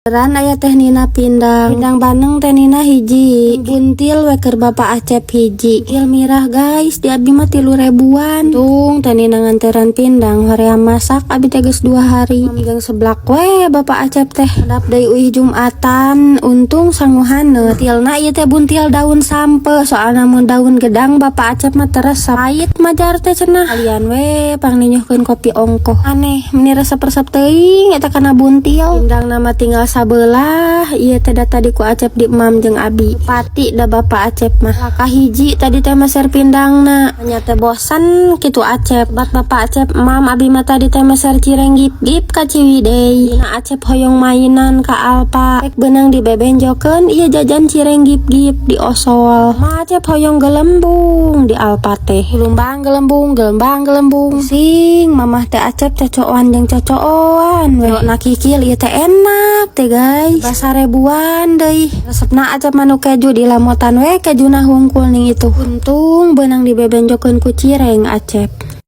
Ran aya Teh Nina pindang. Pindang bandeng Teh Nina hiji. Buntil we keur Bapak Acep hiji. Buntil mirah, guys, di abi mah 3 ribuan. Tung Teh Nina nganteran pindang, hoream masak abi teh geus 2 hari. Jeung seblak we Bapak Acep teh. Kedap deui uih Jumatan, untung sangu haneut. Buntilna ieu teh buntil daun sampe, soalna mun daun gedang Bapak Acep mah teres pahit majar teh cenah. Kalian we pangninyuhkeun kopi ongkoh. Aneh, meni resep-resep teuing eta kana buntil. Pindang nama tinggal sabelah, ieu teh da tadi ku Acep di emam jeung abi. Pati da Bapak Acep mah. Laka hiji tadi teh meser pindangna. Nya teh bosan kitu Acep. Bat Bapak Acep emam, abi mah tadi teh meser cireng gip-gip ka Ciwidey. Dina Acep hoyong mainan ka Alfa. Rek beunang dibebenjokeun ieu jajan cireng gip-gip di osol. Ma Acep hoyong gelembung di Alfa teh. Gelembang gelembung gelembang gelembung. Sing mamah teh Acep cocokan jeung cocokan we. Na kikil ieu teh enak teh, guys. Basa ribuan deui. Resepna Acep mah nu keju, di lamotan we kejuna hungkul ning itu. Untung beunang dibebenjokeun ku cireng Acep.